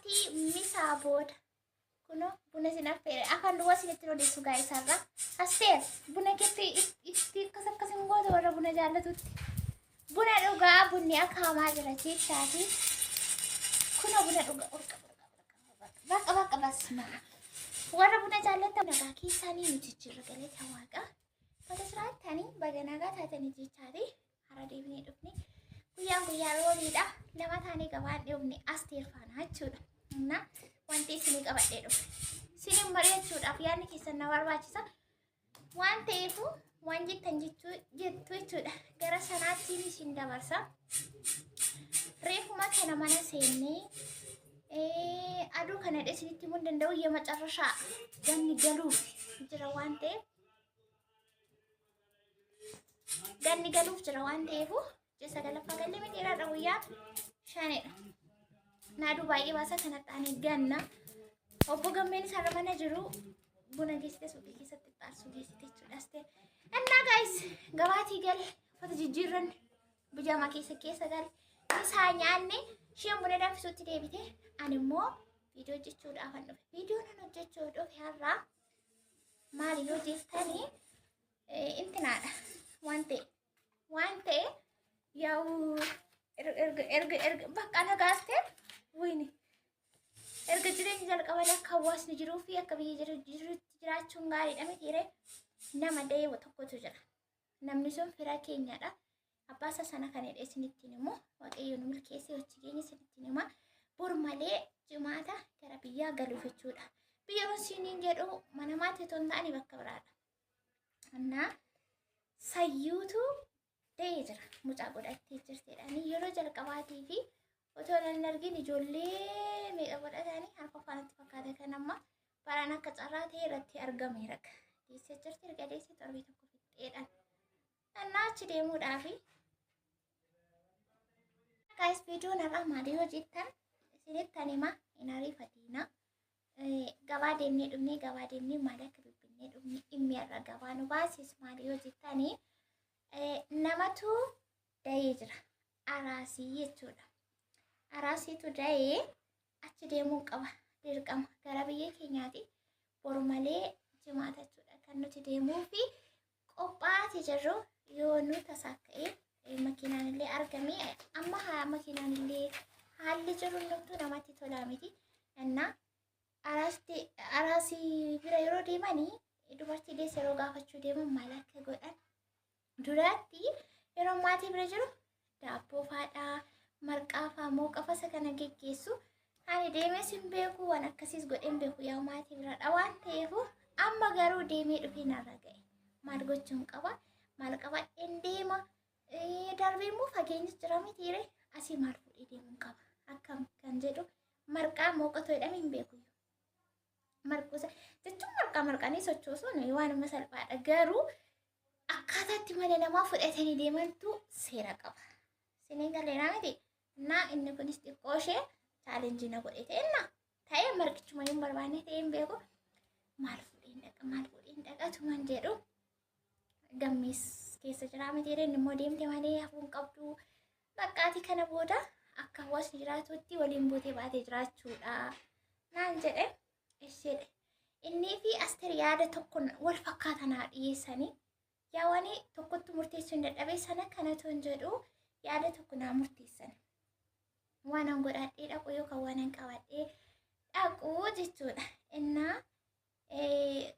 Paartii misaa booda. Kunoo buna isin affeere. Afaan duwwaa isinitti hin odeessu gaa isaarraa. Asteer buna keetti itti akkas akkas hin gootu warra buna jaallatutti. Buna dhugaa bunni akaamaa jira jechaati. Kunoo buna dhugaa. Bakka bakka bakka basma. Warra buna jaallatan nagaa keessaanii nuti jirra galata waaqa. Baga jiraattanii baga nagaa taatanii jechaati. Hara deebinee dhufne guyyaan guyyaa roobiidha. Lama taanee gabaan dhufne Asteer faana jechuudha. Innaa wanti isinii qabadhee dhufe. Isiniin mari'achuudhaaf yaadni keessan na barbaachisa. Waan ta'eef waan jettan jechuu jettu jechuudha. Gara sanaattiin isin dabarsa. Reefuma kana mana seennee aduu kana isinitti himuu hin danda'u yemacarrashaa ganni galuuf jira waan ta'eef Ganni galuuf jira waan ta'eef ji'a sagalaffaa gallee miti irraa guyyaa shanidha. Naaduu baay'ee baasa kanatti aanee ganna. Obbo Gammeen isarra mana jiru buna geessite suuqii keessatti xaarsuu geessite jechuudha. Astee. Innaa gaayis gabaatii gale uffata jijjiirranne bijaamaa keessa keessa gale isaa nyaanne isheen buna danfisuutti deebite ani immoo viidiyoo hojjechuudhaaf an dhufe. Viidiyoo nan hojjechuu dhufe har'aa maali yoo jettanii intinaadha waan ta'e waan ta'e yaa'u erga erga erga bakka nagaastee wayini erga jireenya jalqabanii akka hawaasni jiruu fi akka biyya jiru jirutti jiraachuun gaariidha mitiire nama da'ee tokkotu jira. Namni sun fira keenyadha. Abbaa isaa sana kan hidhe isinittiin immoo Waaqayyo nu milkeessee hojii keenya isinittiin hima. Bor malee jimaata gara biyyaa galuuf jechuudha. Biyya kun siiniin jedhu mana maatii otoo hin taane bakka biraadha. Annaa sayyuutu da'ee jira. Mucaa godhattee jirtidha. Yeroo jalqabaatii fi otoo nan argin ijoollee meeqa godhatanii harka faanatti fakkaata kan amma baraan akka carraa ta'e irratti argameera. Deessee jirti erga deessee torbee tokko fixxeedhaan. Annaa achi deemuudhaafi. Guys, viidiyoon har'aa maalii hojjettan isinittan hima hin ariifatiina. Gabaa deemnee dhufnee gabaa deemnee maal akka bibbinnee dhufne dhimmi har'a gabaa nu baasis maalii hojjettanii namatu da'ee jira. Araasii jechuudha. Araasiitu da'ee achi deemuun qaba dirqama gara biyya keenyaati boru malee jimaata jechuudha kan nuti deemuu fi qophaa'aati jirru yoo nu tasaa ka'e makiinaan illee argame amma makiinaan illee haalli jiru hundumtuu namatti tolaa miti. Innaa araasii bira yeroo deemanii dubartii deesse yeroo gaafachuu deeman maal akka godhan duraatti yeroo maatii bira jiru daabboo faadhaa marqaa faa mooqa fasa kana geggeessu. Ani deemees hin beeku waan akkasiis godhee hin beeku yaa maatii biradha waan ta'eef amma garuu deemee dhufee narra ga'e. Maal gochuun qaba? Maal qabadheen deema? Darbee immoo fageenyis jira mitiire asii maal fuudhee deemuun qaba? Akkam kan jedhu marqaa mooqatoo jedhame hin beeku. Marquusa jechuun marqaa marqanii sochoosuun waanuma salphaadha garuu akkaataa itti mana namaa fudhatanii deemantu seera qaba. Siniin galeeraa miti? Naa inni kunis xiqqoo ishee chaalenjii na godhe ta'enna ta'ee marqichuma yoo barbaanne ta'ee hin beeku maal fuudheen dhaqa maal fuudheen dhaqatuman jedhu gammees keessa jiraa miti inni immoo deemte malee hafuun qabdu baqqaati kana booda akka hawaasni jiraatutti waliin buutee baatee jiraachuudha naan jedhe isheedha. Innii fi Asteer yaada tokko wal fakkaata naa dhiyeessanii yaa waan tokkotti murteessuu hin dadhabee sana kanatu hin jedhu yaada tokko naa murteessan. Waan an godhadhee dhaqu yookaan waan an qabadhee dhaqu jechuudha. Innaa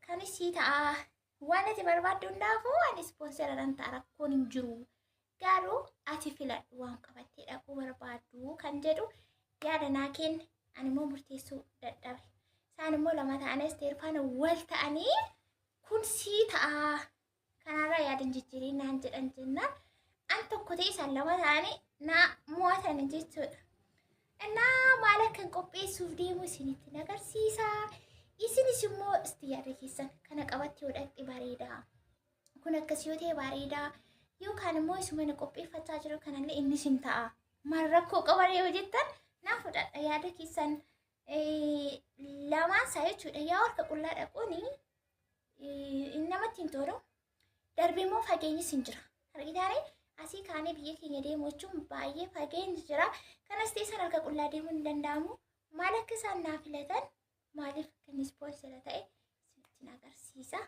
kan isii ta'a waan ati barbaaddu hundaafuu ani ispoonsera nan ta'a rakkoon hin jiru. Garuu ati filadhu waan qabattee dhaquu barbaaddu kan jedhu yaada naa kenne ani immoo murteessuu dadhabe. Isaan immoo lama ta'anii Asteer faana wal ta'anii kun sii ta'a kanarraa yaada hin jijjiiriin naan jedhan jennaan an tokko ta'e isaan lama ta'anii naa mo'atan jechuudha. Innaa maal akkan qopheessuuf deemu isinitti agarsiisa. Isinis immoo isti yaada keessan kana qabatti yoo dhaqxe bareeda. Kun akkas yoo ta'e bareeda. Yookaan immoo isuma na qopheeffachaa jiru kanallee innis hin ta'a. Maal rakkoo qaba yoo jettan naa fudhadha yaada keessan lamaan isaa jechuudha. Yaa harka qullaa dhaquun namatti hin tolu. Darbee immoo fageenyis hin jira. Argitaanii asii kaanee biyya keenya deemu jechuun baay'ee fageenyi jira. Kanas ta'e san harka qullaa deemuun hin danda'amu. Maal akka isaan naa filatan, maaliif akka inni ispoonsera ta'e isinitti agarsiisa.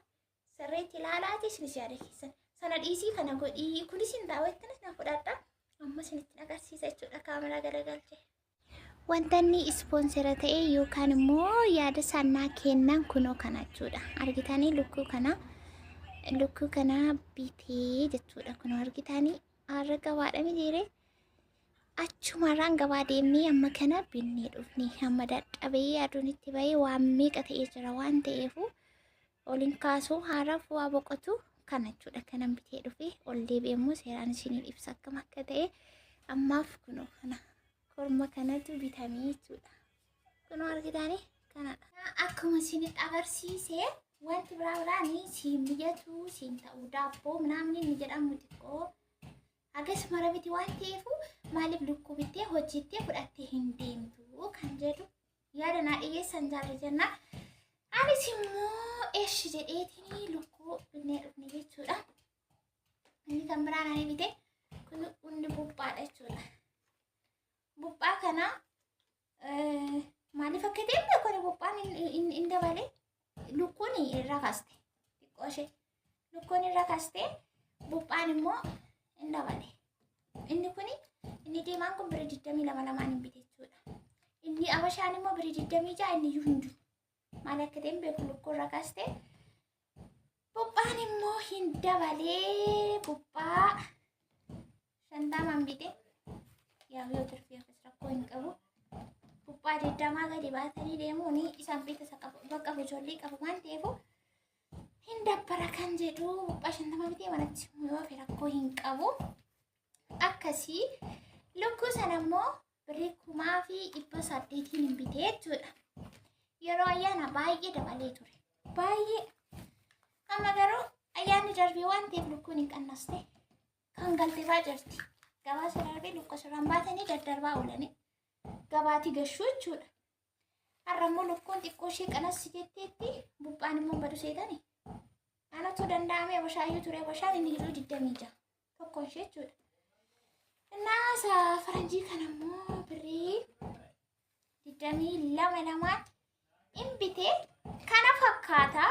Sirriitti ilaalaati isinis yaada keessan. Sana dhiisii kana godhii kunis hin taa'u jettanis na fudhadha. Amma isinitti agarsiisa jechuudha kaameraa galagalchee. Wanta inni ispoonsera ta'e yookaan immoo yaada isaan naa kennan kunoo kana jechuudha. Argitanii lukkuu kana, lukkuu kana bitee jechuudha. Kunoo argitanii har'a gabaadha mitiiree. Achumarraan gabaa deemnee amma kana binnee dhufne. Amma dadhabee aduun itti bahee waan meeqa ta'ee jira waan ta'eefu oliin kaasuu haaraaf waa boqotu kana jechuudha. Kanan bitee dhufe ol deebi'ee immoo seeraan isiniin ibsa akkam akka ta'e. Ammaaf kunoo kana korma kanatu bitamee jechuudha. Kunoo argitanii kanadha. Akkuma isinitti agarsiise wanti biraa biraan siin mijatu siin ta'u daabboo minaamin inni jedhamu xiqqoo hagas mara miti waan ta'eefu maaliif lukkuu bittee hojjettee fudhattee hin deemtu kan jedhu yaada naa dhiyeessan jaarri jenna. Anis immoo eeshi jedheetiin lukkuu binnee dhufne jechuudha. Inni kan biraan ani bite kun hundi buphaadha jechuudha. Buphaa kana maaliif akka ta'e hin beeku, buphaan hin dabale. Lukkuun irra kaaste xiqqoo ishee, lukkuun irra kaaste, buphaan immoo hin dabale. Inni kuni inni diimaan kun birii 22 lamaan hin bite jechuudha. Inni abashaan immoo birii 26, inni iyyuu hin jiru. Maal akka ta'e hin beeku, lukkuu irra kaaste. Buphaan immoo hin dabalee, buphaa 50n bite. Yaa yoo tirfii akkas rakkoo hin qabu. Buphaa 20 gadi baatanii deemuun isaan bita isa qabu bakka ijoollee qabu waan ta'eef hin dabbara kan jedhu buphaa 50 bitee manatti yoo hafe rakkoo hin qabu. Akkasii lukkuu sana immoo birrii 1800n hin bitee jechuudha. Yeroo ayyaana baay'ee dabalee ture. Baay'ee. Amma garuu ayyaanni darbee waan ta'eef lukkuun hin qannaste. Kan galte fa'aa jirti. Gabaasa darbee lukkuu asirraan baatanii daddarbaa oolanii gabaatii gashuu jechuudha. Har'a immoo lukkuun xiqqoo ishee qanassi jetteetti, buphaan immoo badu seetani. Anatu danda'ame abashaayyuu ture, abashaan inni jiru 26 tokko ishee jechuudha. Innaa isa faranjii kana immoo birrii 22 lamaan hin bitee kana fakkaata.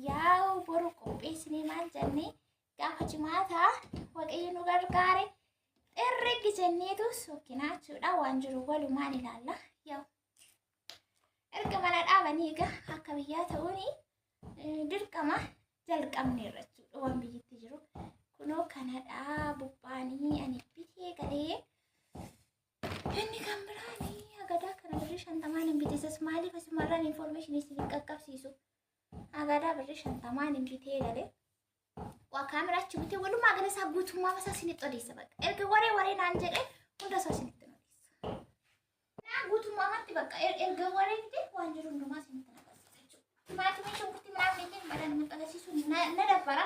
Yaa'u boru qopheessinee maal jennee gaafa jimaataa Waaqayyo nu gargaare xirriggi jenneetu sokkinaa jechuudha. Waan jiru walumaan ilaalla. Yaa'u erga mana dhaabanii egaa akka biyyaa ta'uun dirqama jalqabneerra jechuudha waan biyyatti jiru. Kunoo kanadha buphaanii ani bitee galee. Inni kan biraanii agadaa kana birrii 50n hin bitisas, maaliif asumarraan information isin qaqqabsiisu. Agadaa birrii 50n hin bitee galee. Waa kaameraa achi bitee walumaa gala isaa guutummaa isaa isinitti odeessa bakka. Erga waree waree naan jedhee hunda isaa isinitti odeessa. Naa guutummaamatti bakka erga waree bitee waan jiru hundumaa isinitti agarsiisa jechuudha. Timaatimii, shunkurtii midhaan illee badan nutti agarsiisu na dabbara.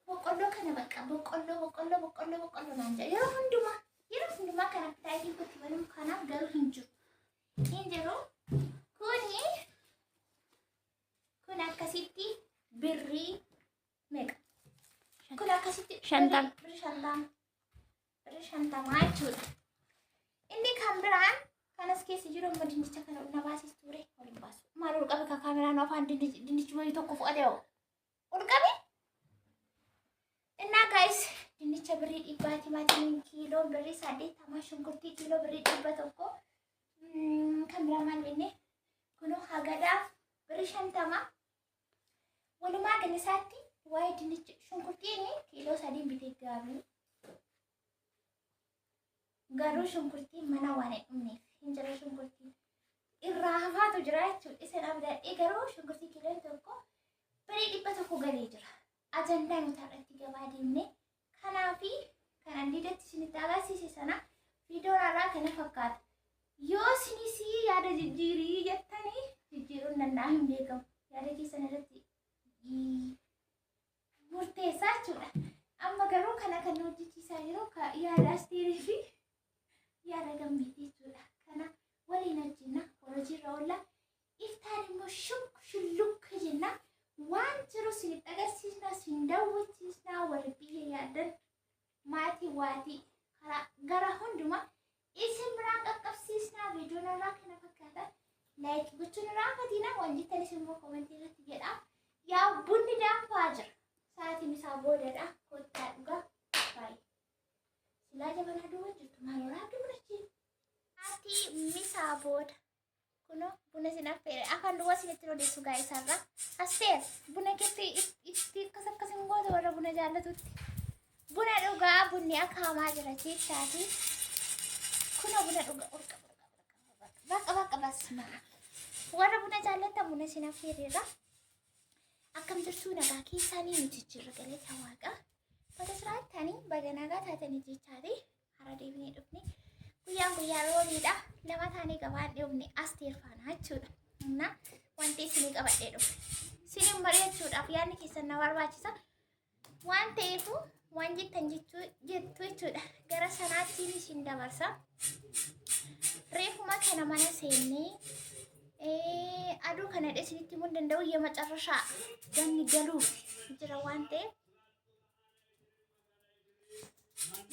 Boqqolloo kana bakka boqqolloo boqqolloo boqqolloo boqqolloo naan jedha yeroo hundumaa, yeroo hundumaa kan appetite kotti banamu kanaaf garuu hin jiru. Hin jiru. Kuni kun akkasitti birrii meeqa? Kun akkasitti 50. Birrii 50. Birrii 50 jechuudha. Inni kan biraan kanas keessa jiru amma dinnicha kana ol na baasistu ture, ol hin baasu. Maal ol qabe ka kaameraan afaan dinnichi wayii tokko fudhate hoo? Ol qabe? Innaa guys, dinnicha birrii 100, timaatimiin kiiloo birrii 80, shunkurtii kiiloo birrii 100, kan biraa maal binne, kunoo hagadaa birrii 50. Walumaa gala isaatti waa'ee dinnicha shunkurtiin kiiloo 3 bitee gaabii. Garuu shunkurtiin mana waan hin dhumneef hin jira, shunkurtiin irraa hafaatu jira jechuudha. Isin abdadhee garuu shunkurtii kiiloon tokko birrii 100 galee jira. Ajandaa nuti har'atti gabaa deemne kanaafi kanan diidatti isinitti agarsiise sana viidiyoon har'aa kana fakkaata. Yoo isinis yaada jijjiirii jettanii jijjiiruun danda'a hin beekamu. Yaada keessan irratti murteessaa jechuudha. Amma garuu kana kan nu hojjechiisaa jiru yaada Asteerii fi yaada Gammeetii jechuudha. Kana waliin hojjenna, hojiirra oolla. Iftaan immoo shuk shullukka jenna. Waan jiru isinitti agarsiisna, isin daawwachiisna, warri biyya yaadan maatii waatii karaa gara hundumaa Isin biraan qaqqabsiisnaa viidiyoon irraa kana fakkaata. Like gochuun irraa fatina waan jettanis immoo koomentii irratti jedha. Yaa bunni danfaa jira. Sa'aatiin isaa boodadha. Kottaa dhugaa. Baay'ee. Silaa jabanaa duwwa jirtu maal waraabdi bunachi? Sa'aatii misaa booda. Kunoo buna isin affeere. Afaan duwwaa isinitti odeessu gaa isaarraa. Asteer buna keetti itti akkas akkas hin goote warra buna jaallatutti. Buna dhugaa bunni akaamaa jira jechaati. Kunoo buna dhugaa urga urga urga bakka bakka basma. Warra buna jaallattan buna isin affeereera. Akkam jirtuu nagaa keessaanii nuti jirra galata waaqa. Baga jiraattanii baga nagaa taatanii jechaati. Hara deebinee dhufne guyyaan guyyaa roobiidha. Lama taanee gabaan dhufne Asteer faana jechuudha. Innaa wanti isinii qabadhee dhufe. Isiniin mari'achuudhaaf yaadni keessan na barbaachisa. Waan ta'eef waan jettan jechuu jettu jechuudha. Gara sanaattiin isin dabarsa. Reefuma kana mana seennee aduu kana isinitti himuu hin danda'u yemacarrashaa ganni galuuf jira waan ta'eef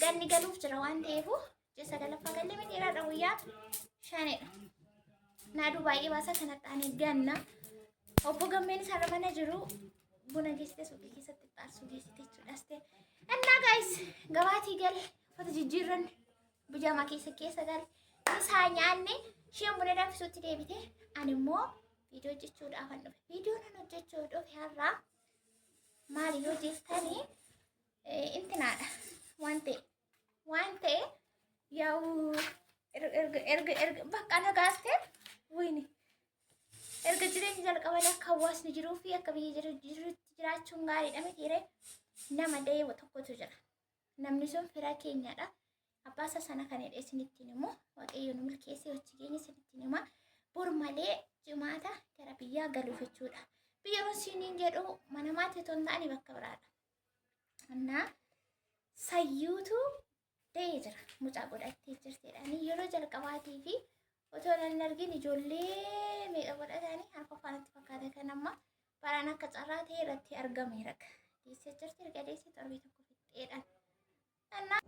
ganni galuuf jira waan ta'eef ji'a sagalaffaa gallee mitiiraadha guyyaa shanidha. Naaduu baay'ee baasa kanatti aanee ganna. Obbo Gammeen isaarra mana jiru buna geessite suuqii keessatti xaarsuu geessite jechuudha. Astee. Innaa gaayis gabaatii gale uffata jijjiirranne bijaamaa keessa keessa gale isaa nyaanne isheen buna danfisuutti deebite ani immoo viidiyoo hojjechuudhaaf an dhufe. Viidiyoo nan hojjechuu dhufe har'aa maali yoo jettanii intinaadha waan ta'e waan ta'e yaa'u erga erga erga bakka nagaaste wayini erga jireenya jalqaban akka hawaasni jiruu fi akka biyya jiru jirutti jiraachuun gaariidha mitiire nama da'e tokkotu jira namni sun fira keenyadha abbaa isaa sana kan hidhe isinittiin immoo waaqayyo nu milkeessee hojii keenya isinittiin hima bor malee jimaata gara biyyaa galuuf jechuudha biyya kun jedhu mana maatii otoo hin taane bakka biraadha. Innaa sayyuutu da'ee jira mucaa godhattee jirtidha. Yeroo jalqabaatii fi otoo nan argin ijoollee meeqa godhatanii harka afaanitti fakkaata kan amma baraan akka carraa ta'e irratti argameera. Deessee jirti erga deessee torbee tokko fixxeedhaan. Innaa